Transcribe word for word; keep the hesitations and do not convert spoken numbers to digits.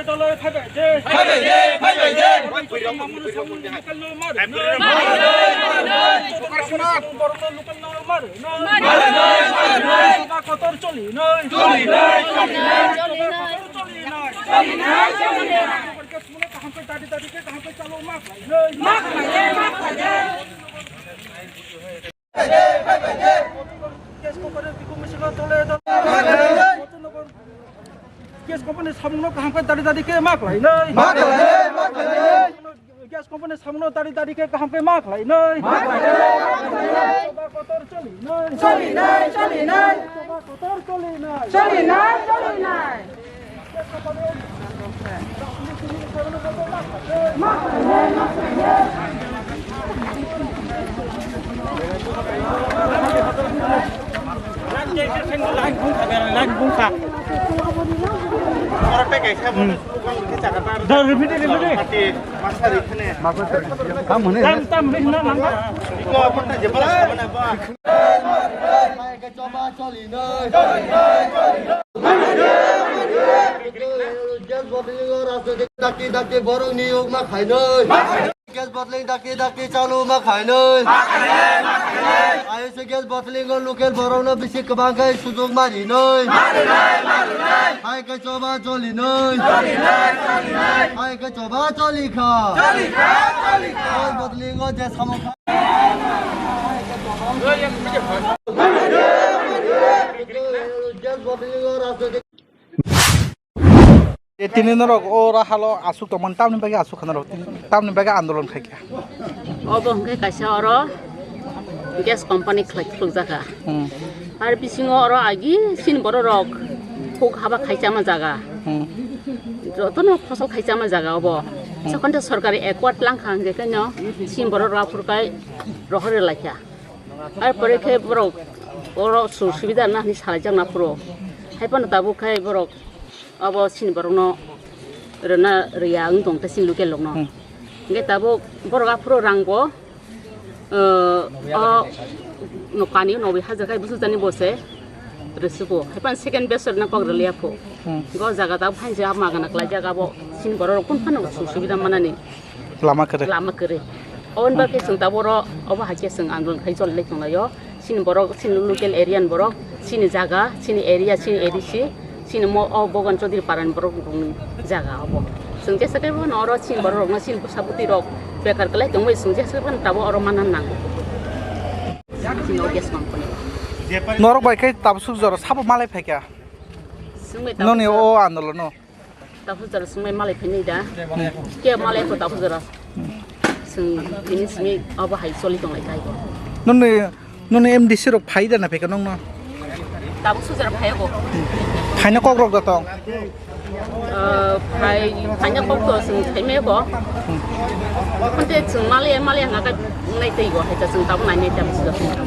Dole phaibai de. Phaibai de, phaibai de. Local no mar. Local no mar. Kotor choli noi. Choli noi, choli noi. Kotor choli noi. Choli noi, choli noi. Kaham khe dadi dadi khe kaham khe chalo ma khlai noi. Ma khlai de, ma khlai de. Gas company bikung misi lo dole dole. Gas company samung no kaham khe dadi dadi khe ma khlai noi. Ma khlai noi, ma khlai noi. Gas company samung no dadi dadi khe kaham khe ma khlai noi. Ma khlai noi, ma khlai noi. Kotor choli noi. Choli noi, choli noi. Kotor choli noi. Choli noi, choli noi. Tam, tam, rin na nang. Gas bottling o rajnitik dakti dakti borok niyok ma khainoi. Gas bottling dakti dakti chalu ma khainoi. Ayose gas bottling o local borok no bisi kwbang khe sujok ma rinoi. Hai khe choba choli noi. Hai khe choba choli kha. Gas bottling o je samung kha. Gas bottling o rajnitik Je tini norok o rahalo aswk tongmani, tamni bagwi aswk kha norok, tamni bagwi andolon khaikha. Obo hwnkhe kaisa oro gas company khlai khulukjakha. Hmm. Ar bisingo oro agi chini bororok huk haba khaichama jaga. Hmm. Jotono phosol khaichama jaga obo. Hmm. Jokhon tei sorkari accord langkha hwnkhe khe no chini bororok aphuru kai rohorwi laikha. Ar pore khe borok oro sujog subida rwna hwnwi salaijakna phuru. Haiphano tabuk khai borok Abo chini borokno rwna rwya wng tong tei chini local rokno. Hmm. Hingke tabuk borok aphuru rangbo, uh, o no kani no bai hajar kai busu jani bose rwsugo. Haipan second best rwna kok rwliya phu. Hmm. Go jaga tabuk phainse hap magana kwlaijak abo chini borok rok kun phano sujog subida manani. Lama kwrwi. Lama kwrwi. Oboni bagwi chwng tabuk oro obo hai khe chwng andolon khai choli lai tonglaio. Chini borok, chini local area ni borok, chini jaga, chini area, chini A D C, chini mo-, o Bhogan Chaudhary para ni borok rokni jaga obo. Chwng jesa khe bono oro chini borok rokno chini bwsa bwtwi rok bekar kwlai tongwi chwng jesa khe bono tabuk oro manna nango. Chini o gas company. Norok bai khe tabuk suk jora sabo malai phaikha. Chwng bai tabuk Noni jora o andolono. Tabuk jora swngmai malai phainai da. Ke malai ko tabuk jora. Swng tini simi abo hai choli tonglai thai ko. Noni, noni M D C rok phai da na phai ka nongno? Tabuk sujara phai ko. Phaina kok rok da tong? Ah, phai, phaina kok to swng thai me ko. Khonte swng malai, malai hanga ka nai tei ko. Hai ta swng tabuk nai nai tabuk sujara.